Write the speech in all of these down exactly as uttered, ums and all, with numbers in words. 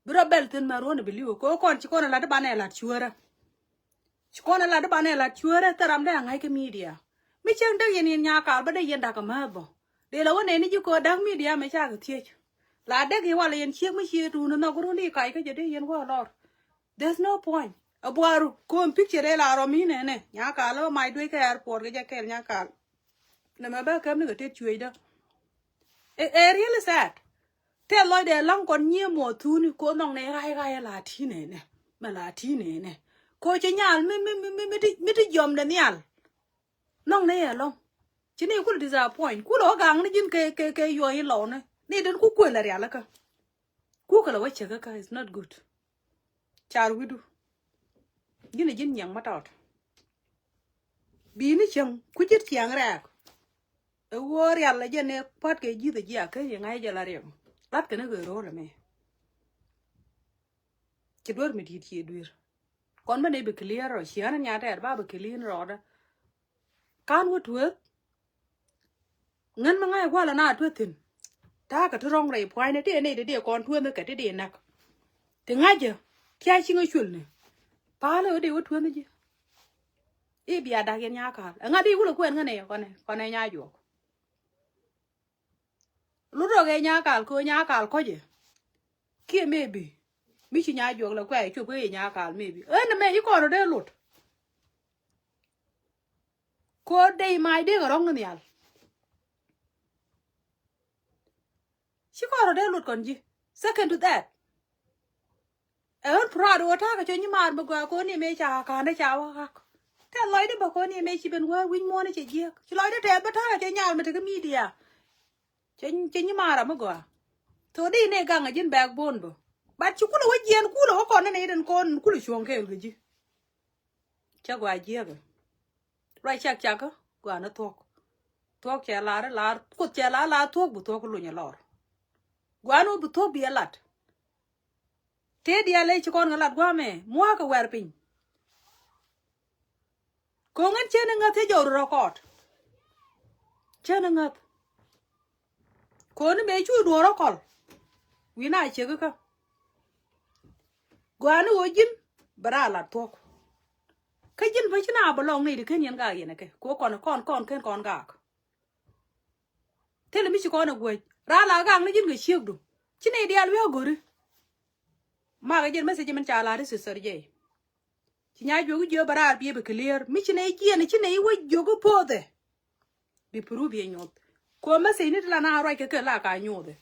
Bi rɔ bɛl thi̱n mɛ ruɔ̱n bi li̱w kɛ kɔn ci kɔn ɛ lat i̱ banɛ lat cuäärä. Ci kɔn ɛ lat i̱ banɛ lat cuäärä thil ram dee a ŋa̱c kä media. Mi cäŋ dee yɛn yɛn Nyakal bä dee yɛn da̱k kɛ määth bä. Dee la wä nɛni ji̱ kɛ da̱k media mɛ cakɛ thiec. La dee kɛ walɛ yɛn ciek mi ciek tuun nhɔk run di kac kä jɛ dee yɛn wä lɔr. There's no point. A buar ko̱o̱m picture dee la rɔ mi nɛnɛ Nyakal ɔ mac duec kä airport kɛ jɛ kɛɛl Nyakal. Nɛ mɛ bä käm ni kɛ tet cuecdä. Ɛ, ɛ really sad. Tɛth lɔcdɛ laŋ kɔn nyiee muɔ thuni ko nhɔŋ nɛ ɣa̱c ɣa̱c la ti nɛnɛ. Mɛ la ti nɛnɛ. Ko cɛ nyal mi, mi, mi, mi, mi ti, mi ti jiɔmdɛ nhial. Nhɔŋ nɛ yɛ lɔŋ. Ci ni kulɛ disappoint. Kulɛ wä gaŋ ni ji̱n kɛ, kɛ, kɛ yuɔy in lɔw ni. Ni den ku kuël a rialikä. Ku kɛ lɛ wä cäkä kä, it's not good. Car wi̱du. Ji̱n a ji̱n nyiɛŋ ma tɔt. Bi̱i̱ni cäŋ ku ji̱t ciaŋ rɛɛk. Ɛ ɣöö rial ɛ jɛn ɛ pua̱t kɛ ji̱th ɛ ji̱ a kä yɛ ŋa̱c jɛ la riɛk. Lat kɛn ɛ ɣöö ro̱o̱l ɛmɛ. Ci duer mi di̱i̱t ci duer. Kɔn bä nɛy bi clear rɔ cia̱a̱n nya tɛɛr ba bi clear rɔɔdä. Ka̱n wä tueeth. Ŋän mi ŋa̱c ɛ gua̱l ɛ na tueeth thi̱n. Ta̱a̱ kɛ ti rɔ̱ŋ rɛy pua̱a̱cnɛ ti ɛ nɛy ti dee kɔn tueeth kɛ ti dee näk. Ti ŋa̱cä. Tia̱a̱ ciŋ ɛ cuël ni. Pa̱a̱l ɛ ɣöö dee wä tueeth ni ji̱. I̱ bia da̱k yɛn Nyakal. Ɛŋa di wulɛ kuɛn ŋän ɛ kɔnɛ, kɔnɛ Nyajuɔk. Lut rɔ kɛ Nyakal kɛ Nyakal kɔcɛ. Kiɛ maybe. Mi ci Nyajuɔk lɛ kuɛ cup kɛ Nyakal maybe. Ɛn mɛ ci kɔn rɔ dee lut. Ko dee mac dee kɛ rɔ̱ŋ nhial. Ci kɔn rɔ dee lut kɔn ji̱. Second to that. Ɛ ɣän proud wä ta̱a̱ kɛ cɛ nyimaar mi gɔaa ko̱n ni mëë ca ka̱n dee ca wä ɣak. Tɛth lɔcdä bä ko̱n ni mëë ci ben wä wi̱c muɔ̱ɔ̱n cɛ jiääk. Ci lɔcdä tɛth bä ta̱a̱ kɛ cɛ nyal mi tekɛ media. Cɛ, cɛ nyimaar mi gɔaa. Tho di ni gaŋ a ji̱n backbone bä. But ci kulɛ wä jiɛɛn kulɛ wä kɔn ni ni den kɔn kulɛ cuɔ̱ŋ kɛɛl kɛ ji̱. Cä gɔaa jiääk. Ruac cak cakä gɔaa ni thuɔ̱k. Thuɔ̱k cɛ lar lar kuoth cɛ lar lar thuɔ̱k bi thuɔ̱k luny a lɔr. Gɔaa ni wä bi thuɔ̱k bi a lat. Tëë diaal ëë ci kɔn kɛ lat gua̱a̱mɛ mua̱a̱kɛ wɛr piny. Ko̱ŋ ɛn cien iŋäth cä jɔw rɔ kɔɔt. Cien iŋäth. Ko̱ni mëë cu duɔ̱ɔ̱r ɔ kɔl. Wi̱na ciekikä. Gɔaa ni ɣöö ji̱n bɛ raar lat thuɔ̱k. Kä ji̱n bä ci na bä lɔŋ ni ti ken yɛn gaak yɛn ɛ kɛ ko kɔn kɔn kɔn ken kɔn gaak. Thilɛ mi ci kɔn ɛ guäc raar la gaak ni ji̱n kɛ ciekdu. Ci nɛy diaal wi̱i̱ a go̱ri. Makɛ jɛn message min ca la̱r i̱ sister Jay. Ci Nyajuɔk i̱ jiök bɛ raar biɛ bɛ clear mi ci nɛy jiɛn ci nɛy wä jiök i̱ pothɛ. Bi proof biɛ nyuɔth. Kuɔ message ni ti la na ruac kɛ kɛ la ka nyuɔthɛ.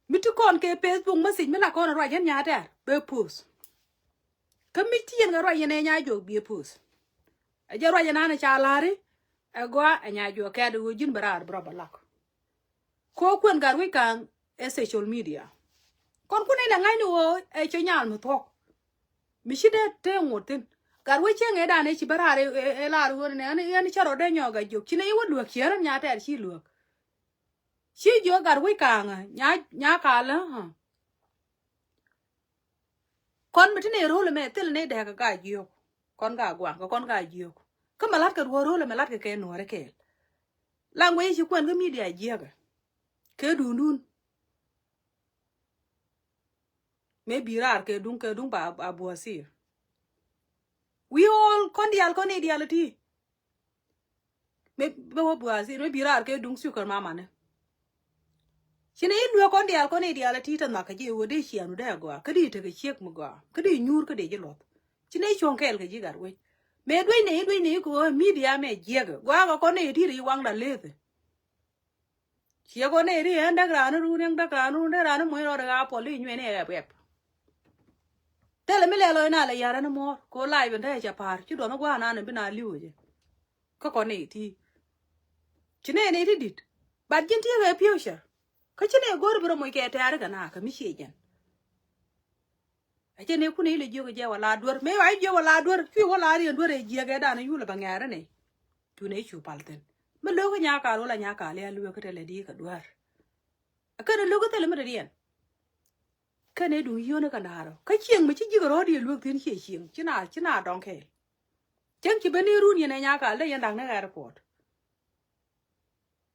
Mi ti kɔn kɛ Facebook message mi la kɔn ruac ɛn Nyajuɔk bɛ post. Kä mi ti yɛn kɛ ruac yɛn ɛ Nyajuɔk biɛ post. Ɛ jɛ ruac ɛn an ca la̱ri ɛ gɔaa ɛ Nyajuɔk kɛɛt ɛ ɣöö ji̱n bɛ raar bi rɔ bɛ lak. Ko kuɛn gat wec ka̱a̱ŋ ɛ social media. Kɔn kun ɛ lɛ ŋa̱cni ɣöö ɛ cɛ nyal mi thuɔ̱k. Mi ci dee tee ŋot thi̱n. Gat wec cieŋ ɛ dan ɛ ci bä raar ɛ, ɛ, ɛ lar ɣöö nɛ ɛn, ɛn cä rɔ dee nyɔk a jiök ci nɛ i̱ wä luäk ciɛ rän Nyajuɔk tɛɛr ci luäk. Ci jiök gat wec ka̱a̱ŋ ɛ Nya, Nyakalä. Kɔn mi ti ni ro̱l ɛmɛ thil ni dɛɛk ɛ ka jiök. Kɔn ka gua̱a̱ŋ kɛ kɔn ka jiök. Kä mɛ la̱t kɛ ruɔ̱ɔ̱r ro̱l ɛmɛ la̱t kɛ kɛ nuɔ̱ɔ̱rɛ kɛɛl. Language ci kuɛn kä media jiäkɛ. Kɛ duundun. Mëë bi raar kɛ duŋ kɛ duŋ ba, ba buɔ̱ɔ̱sir. Wi̱i̱ ɣɔl kɔn diaal kɔn i̱ diaal iti. Mëë bä wä buɔ̱ɔ̱sir mëë bi raar kɛ duŋ sukar mamani. Ci ni i̱ luek kɔn diaal kɔn i̱ diaal iti te nhɔakä ji̱ wä dee ciɛɛn wä dee agɔaa kä di tekɛ ciek mi gɔaa kä di nyuur kä di ji̱ luɔth. Ci ni i̱ cuɔ̱ŋ kɛɛl kɛ ji̱ gat wec. Mëë duec ni i̱ duec ni i̱ kɛ ɣöö media mɛ jiɛkɛ gɔaa kɛ kɔn i̱ ti ri i̱ waŋda lethi. Ciɛ kɔn nɛ ri ɛn däk raan run ɛn däk raan run dee raan muɔ̱c rɔɔdɛ ɣaa puɔl i̱ nyuɛn i̱ ɛp ɛp. Thilɛ mi lɛ lɔc na lɛ yar ɛn muɔ̱ɔ̱r ko live ɛn te cɛ pa̱a̱r ci duɔth mi gua̱a̱r nan bi na li̱w jɛ. Kä kɔn nɛ ti ci nɛ nɛ ti di̱t. But ji̱n ti kɛ future. Kä ci nɛ go̱r bi rɔ muc kɛ tɛɛri kɛ na kɛ mi ciɛ jɛn. Ɛ cɛ nɛ kun ilɛ jiök jɛ wala duer mëë wa jiök wala duer cuɛ wala riɛn duer ɛ jiäk ɛ dan yul ɛ bɛ ŋɛɛr ɛnɛ. Cu nɛ cu pal thin mi lo̱k kä Nyakal wala Nyakal ya luek kä tɛ lɛ di kɛ duer. Ɛ kɛn lo̱k kä thilɛ mi dɛ diɛn. Kɛn ɛ duŋ yio̱n kä naarɔ kä cieŋ mi ci ji̱k rɔ̱ di luek thin ciɛ cieŋ ci na ci na dɔŋ kɛɛl. Cieŋ ci ben ni run yɛn ɛ Nyakal dee yɛn da̱k ni airport.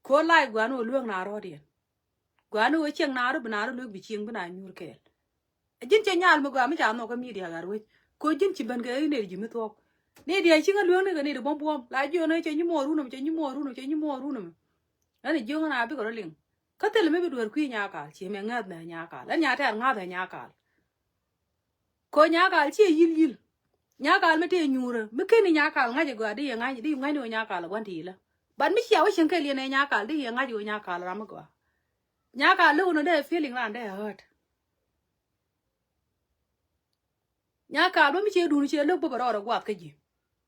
Ko live guan wä luek naarɔ diɛn. Guan wä cieŋ naarɔ bi naarɔ luek bi cieŋ bi na nyuur kɛɛl. Ji̱n cɛ nyal mi gɔaa mi ca nhɔk kä media gat wec. Ko ji̱n ci ben kɛ nɛy ti ji̱ mi thuɔ̱k. Nɛy ti a ci ŋä lueŋni kɛ nɛy ti buɔ̱m buɔ̱m. La jiɔn ɛ cɛ nyi muɔɔr runum, cɛ nyi muɔɔr runum, cɛ nyi muɔɔr runum. Ɛn jiɔn ɛn a bikɛ rɔ liŋ. Kä thil mi bi dueer kui̱ nyakal, ci mɛ ŋäth nɛ nyakal. Ɛn nya tɛɛr ŋa̱th ɛ nyakal. Ko nyakal ci yil yil. Nyakal mi tëë nyuurä. Mi keni nyakal ŋa̱c ɛ gɔaa di yɛ ŋa̱c, di ŋa̱c ni wä nyakal ɛ gua̱n ti yilä. But mi cia wä cieŋ kɛl yɛn ɛ nyakal, di yɛ ŋa̱c wä nyakal ram mi gɔaa. Nyakal lo̱k ni dee feeling ran dee hurt. Nyakal bä mi ciɛ duun ciɛ lök bä bɛ rɔɔdɛ guath kä ji̱.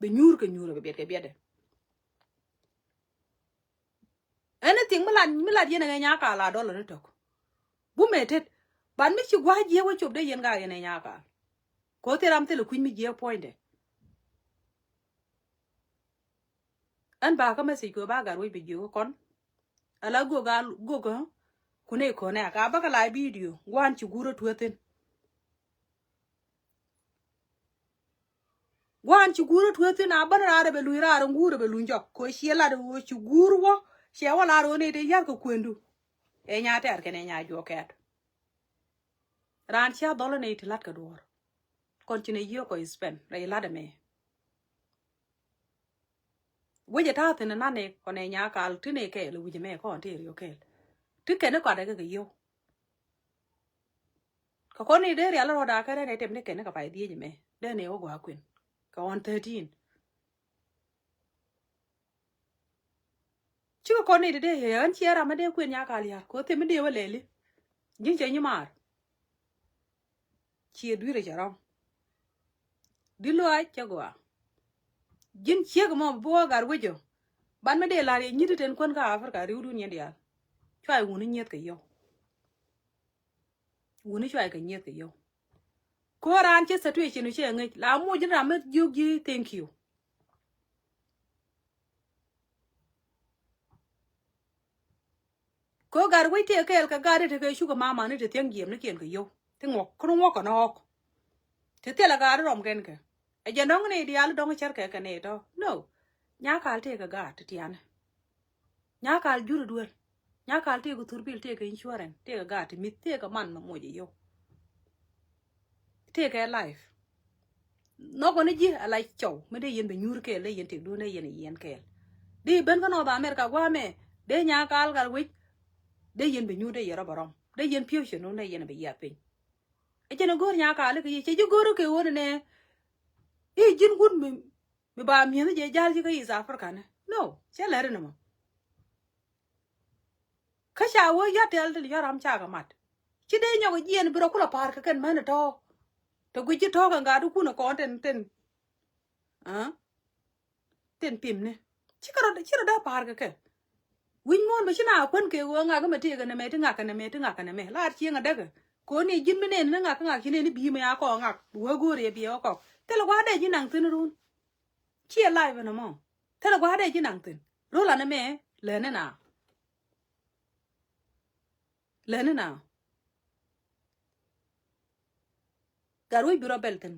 Bɛ nyuur kɛ nyuur bɛ biɛt kɛ biɛtdɛ. Anything mi lat, mi lat yɛn ɛ nyakal a dɔlɔ ni tök. Bumɛ tet. But mi ci gua̱a̱c jiɛ wä cop dee yɛn gak yɛn ɛ nyakal. Ko thil ram thil kui̱ny mi jiɛ puɔ̱nydɛ. Ɛn ba kä message kɛ ba gat wec bɛ jiök kɔn. Ala gök a gök ɛ. Kunɛ kɔnɛ a ka bä kɛ la video gua̱a̱n ci guur ɛ tuɛ thin. Gua̱a̱n ci guur ɛ tuɛ thin a bän raar ɛ bɛ luny raar ɛ guur ɛ bɛ luny jɔk. Ko ciɛ lat ɛ ɣöö ci guur wä ciɛ wä lar ɣöö nɛy ti ya̱r kɛ kuëndu. Ɛ nya tɛɛr kɛn ɛ nya juɔk kɛɛt. Raan cia dhɔl ɛ nɛy ti la̱t kɛ duɔ̱ɔ̱r. Kɔn ci nɛ yiëë kɔ ispɛn rɛy la̱t ɛmɛ. Wecɛ ta̱a̱ thi̱n ɛ nanɛ kɔn ɛ nyakal ti nɛ kɛɛl ɛ wi̱cɛ mɛ kɔn ti riok kɛɛl. Ti kɛn ɛ kɔat ɛ kɛ kɛ yio̱w. Kɛ kɔn ni dee rial rɔɔda kɛ rɛn ɛ tɛm ni kɛn ɛ kɛ pay dhiec ɛmɛ dee nɛ wä gɔaa kuën. Kɛ ɣɔn thirteen. Cikɛ kɔn ni dee dee ɣän ciɛ ram mi dee kuën nyakal ya̱r kɛ ɣöö thim mi dee wä lɛli. Ji̱n cɛ nyi maar. Ciɛ dui̱rɛ cɛ rɔ̱ŋ. Di luaac cɛ gɔaa. Ji̱n ciek mɔ bi wä gat wecä. Ban mi dee la̱r yɛ nyi̱t ten kuän kä Africa ri̱wdun yɛn diaal. Cuay wuni nyieth kɛ yio̱w. Wuni cuay kɛ nyieth kɛ yio̱w. Ko raan cɛ situation cɛ ŋäc la muc ji̱n ram mi jiök ji̱ thank you. Ko gat wec tëë kɛɛl kɛ gat ti kɛ cukɛ mamani ti thiäŋ jiɛm ni kiɛn kɛ yio̱w ti ŋuɔk kä ŋuɔk kɛ nɔɔk. Ti thilɛ gat rɔm kɛn kɛ ɛ jɛ dɔ̱ŋ ni diaal dɔ̱ŋ cär kɛ kɛ ni tɔ no. Nyakal tëë kɛ gat ti tiani. Nyakal jur duel. Nyakal tëë kɛ thurbil tëë kɛ insurance tëë kɛ gat ti mi̱th tëë kɛ man mɛ moc ɛ yio̱w. Tëë kɛ life. Nhɔkɔ ni ji̱ ala cɔw mi dee yɛn bɛ nyuur kɛɛl dee yɛn tëk duun dee yɛn yɛn kɛɛl. Di ben kä North America guamɛ dee nyakal gal wec. Dee yɛn bɛ nyuur dee yɛn rɔ bɛ rɔm dee yɛn piöcɛ nuun dee yɛn bɛ yiath piny. Ɛ cɛn ɛ go̱o̱r nyakal kɛ yi cɛ ji̱ go̱o̱r kɛ ɣöö nɛ i̱ ji̱n wut mi mi ba mi̱eth jɛ ja̱l ji̱ kä East Africa ni no cɛ lɛri ni mɔ. Kä ca wee yɔ̱t tɛl ti yɔ̱t ram cakɛ mat. Ci dee nyɔk jiɛn bi rɔ kulɛ pa̱a̱r kɛ kɛn män tɔ̱. Te guic ji̱ tɔ̱ kɛ gat ikun kɔn tin tin. Tin pimni. Cikɛ rɔ ci rɔ dee pa̱a̱r kɛ kɛ. Wi̱c muɔ̱ɔ̱n bɛ ci na kuän kɛ ɣöö ŋak mɛ tëëkɛ nɛmɛ ti ŋak kɛ nɛmɛ ti ŋak kɛ nɛmɛ laar cieŋ a däkɛ. Ko̱n ni ji̱n mi nɛn ni ŋak kä ŋak ci nɛn ni bi̱i̱ mɛ a kɔɔk ŋak bi wee go̱o̱r yɛ biɛ wä kɔk. Thilɛ gua̱a̱r dee ji̱ naŋ thi̱n run. Ciɛ live ɛn ɛmɔ. Thilɛ gua̱a̱r dee ji̱ naŋ thi̱n. Ro̱l anɛ mɛ lɛni na. Lɛni na. Gat wec bi rɔ bɛl thi̱n.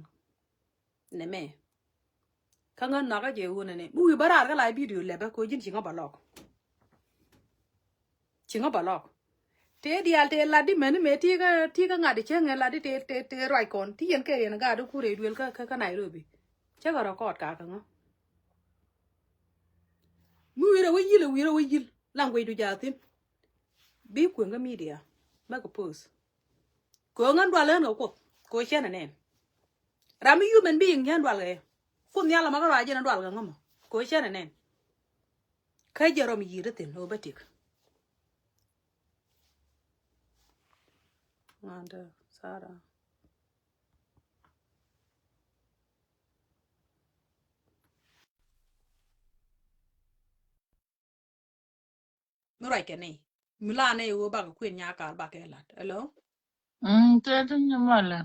Nɛ mɛ. Kä ŋän nhɔakä jɛ wun ɛnɛ mi wi̱i̱ bä raar kä la bidio lɛpɛ kɛ ji̱n ci ŋä bä lɔk. Ci ŋä bä lɔk. Tëë diaal tëë lat di mɛni mëë ti kä ti kä ŋa̱t di cäŋ ɛ lat di tëë tëë tëë ruac kɔn ti yɛn kɛ yɛn gaat di kur ɛ duël kä kä Nairobi. Cä kɛ rɔ kɔɔt ka kä ŋä. Mi wi̱i̱ rɛ wä yi̱l ɛ wi̱i̱ rɛ wä yi̱l. Language du jaa thi̱n. Bi kueŋ kä media. Make a post. Kɛ ɣän dual ɣän kɛ kuoth kɛ cɛn ɛ nɛn. Ram mi human being cɛn dual kɛ. Kuoth nhial ɛ ma kä ruac jɛn ɛ dual kɛ ŋä mɔ kɛ cɛn ɛ nɛn. Kä jɛ rɔm yi̱i̱t ɛ thi̱n ɣä bä tik. Ŋa̱ndä Sara. Mi ruac kɛ ni mi la ni ɣöö bakɛ kuën nyakal bakɛ la̱t. Hello. Mm, tëë ti nyi mɔlɛ.